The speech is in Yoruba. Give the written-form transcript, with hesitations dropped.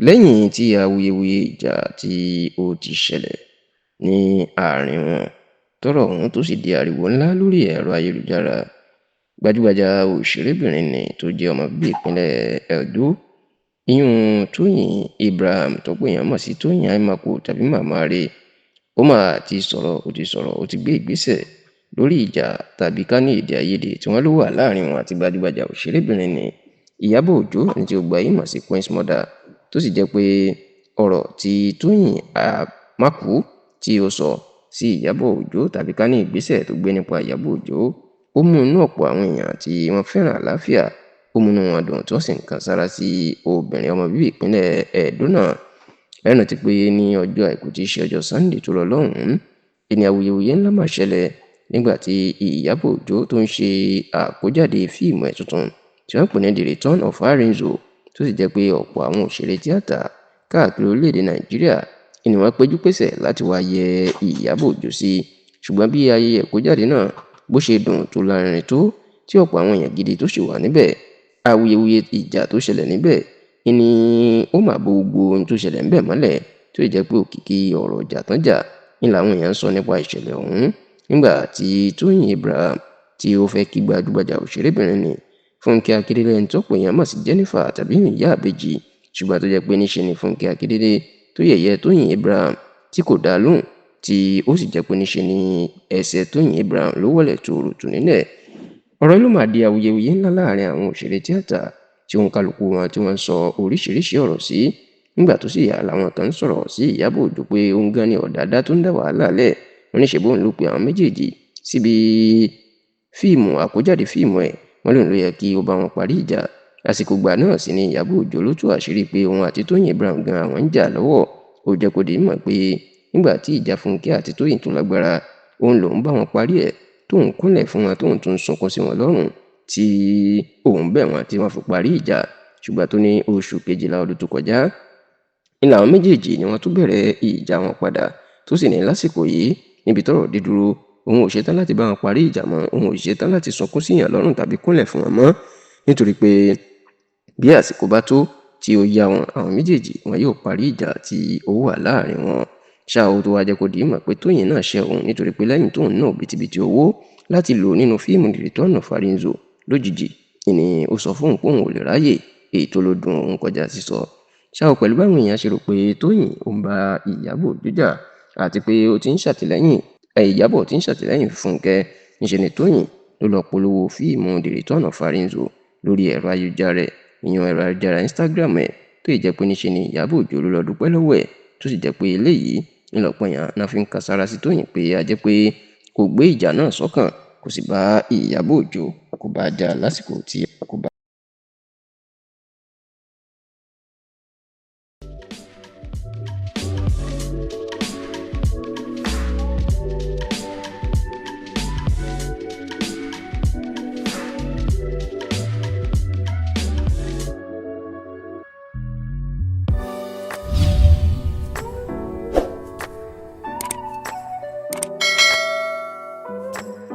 Lẹ́yìn tí awuyewuye ìjà tí ó ti ṣẹlẹ̀ ní àárín wọn, tọ́rọ̀ ọ̀hún tó sì di ariwo ńlá lórí ẹ̀rọ ayélujára, gbajúgbajà òṣèrébìnrin nì tó jẹ́ ọmọ bíbí ìpínlẹ̀ Edo, ìyún Tóyìn Abraham tọ́pọ̀ èèyàn mọ̀ sí Tóyìn Aimakhu tàbí Màmá Re, ó mà ti sọ̀rọ̀, ó ti sọ̀rọ̀, ó ti gbé ìgbésẹ̀ lórí ìjà tàbí ká ní èdè àìyedè tí wọ́n ló wà láàrin wọn àti gbajúgbajà òṣèrébìnrin nì Ìyábọ̀ Òjó, ẹni tí ó gbayé mọ̀ sí Queen's Mother, tó sì jẹ́ pé ọ̀rọ̀ tí Tóyìn Aimakhu tí ó sọ sí Ìyábọ̀ Òjó tàbí ká ní ìgbésẹ̀ tó gbé nípa Ìyábọ̀ Òjó, ó mú inú ọ̀pọ̀ àwọn èèyàn tí wọ́n fẹ́ràn àlàáfíà, ó múnú wọn dùn tí wọ́n sì ń kan sára sí obìnrin ọmọ bíbí ìpínlẹ̀ Ẹdó náà. Ẹ rántí pé ní ọjọ́ Àìkú tí í ṣe ọjọ́ Sunday tó lọ lọ́hùn-ún, ìní awuyewuye ńlá máa ṣẹlẹ̀ nígbà tí Ìyábọ̀ Òjó tó ń ṣe àkójáde fíìmù ẹ̀ tuntun tí wọ́n pè ní The Return of Arinzo, tó sì jẹ́ pé ọ̀pọ̀ àwọn òṣèré tíátà káàkiri orílẹ̀-èdè Nàìjíríà ni wọ́n péjú pésẹ̀ láti wá yẹ Ìyábọ̀ Òjó sí. Ṣùgbọ́n bí ayẹyẹ ìkójáde náà bó ṣe dùn tó lárinrin tó, tí ọ̀pọ̀ àwọn èèyàn gidi tó sì wà níbẹ̀, awuyewuye ìjà tó ṣẹlẹ̀ níbẹ̀ ni ó mà bo gbogbo ohun tó ṣẹlẹ̀ ńbẹ̀ mọ́lẹ̀, tó sì jẹ́ pé òkìkí ọ̀rọ̀ ìjà tán jà ní làwọn èèyàn ń sọ nípa ìṣẹ̀lẹ̀ ọ̀hún nígbà tí Tóyìn Abraham tí ó fẹ́ kí gbajúgbajà òṣèrébìnrin nì Fúnkẹ́ Akíndélé, ẹni tọ́pọ̀ èèyàn mọ̀ sí Jennifer tàbí Ìyá Ìbejì, ṣùgbọ́n tó jẹ́ pé níṣe ni Fúnkẹ́ Akíndélé tó yẹ̀yẹ́ Tóyìn Abraham tí kò dá lóhùn, tí ó sì jẹ́ pé níṣe ni ẹsẹ̀ Tóyìn Abraham ló wọlé tòròtò nílẹ̀. Ọ̀rọ̀ yìí ló máa di awuyewuye ńlá láàrin àwọn òṣèré tíátà tí òǹkálùkù wọn tí wọ́n ń sọ oríṣiríṣi ọ̀rọ̀ sí. Nígbà tó sì yá làwọn kan ń sọ̀rọ̀ sí Ìyábọ̀ Òjó pé òun gan ni ọ̀dàdá tó ń dá wàhálà lẹ̀, wọ́n ní ṣe bóun ló pe àwọn méjèèjì síbi fíìmù àkójáde fíìmù ẹ̀, wọ́n lóun ló yẹ kí ó bá wọn parí ìjà. Àsìkò ìgbà náà sì ni Ìyábọ̀ Òjó ló tú àṣírí pé òun àti Tóyìn Abraham gan àwọn ń jà lọ́wọ́. Ó jẹ́ kó di mímọ̀ pé nígbà tí ìjà Fúnkẹ́ àti Tóyìn tó lágbára, òun lòún bá wọn parí ẹ̀, tóun kúnlẹ̀ fún wọn, tóun tún sunkún sí wọn lọ́rùn, tí òun bẹ̀ wọ́n tí wọ́n fi parí ìjà. Ṣùgbọ́n tó ní oṣù kejìlá ọdún tó kọjá ní làwọn méjèèjì ni wọ́n tún bẹ̀rẹ̀ ìjà wọn padà, tó sì ní lásìkò yìí níbi tọ́rọ̀ dé dúró, òun ò ṣetán láti bá wọn parí ìjà mọ́, òun ò ṣetán láti sunkún síyàn lọ́rùn tàbí kúnlẹ̀ fún wọn mọ́, nítorí pé bí àsìkò bá tó tí ó yá wọn, àwọn méjèèjì wọn yóò parí ìjà tí ó wà láàrin wọn. Ṣá o tó wá jẹ́ kó di mọ̀ pé Tóyìn náà ṣẹ̀ òun nítorí pé lẹ́yìn tóun náà òbítíbitì owó láti lò nínú fíìmù The Return of Arinzo, lójijì ni ó sọ fóun pé òun ò lè ráyè, èyí tó ló dùn òun kọjá sísọ. Ṣá o pẹ̀lú báwọn èèyàn ṣe rò pé Tóyìn ó ń bá Ìyábọ̀ Òjó jà àti pé ó ti ń ṣàtìlẹ́yìn, Ìyábọ̀ ti ń ṣàtìlẹ́yìn Fúnkẹ́, níṣe ni Tóyìn ló lọ polówó fíìmù The Return of Arinzo lórí ẹ̀rọ ayélujára ẹ̀, ìyẹn ẹ̀rọ ayélujára Instagram ẹ̀, tó ì jẹ́ pé níṣe ni Ìyábọ̀ Òjó ló lọ dúpẹ́ lọ́wọ́ ẹ̀, tó sì jẹ́ pé eléyìí ńlọpọ̀ èèyàn náà fi ń kan sára sí Tóyìn pé a jẹ́ pé kò gbé ìjà náà sọ́kàn, kò sì bá Ìyábọ̀ Òjó kò bá jà lásìkò tí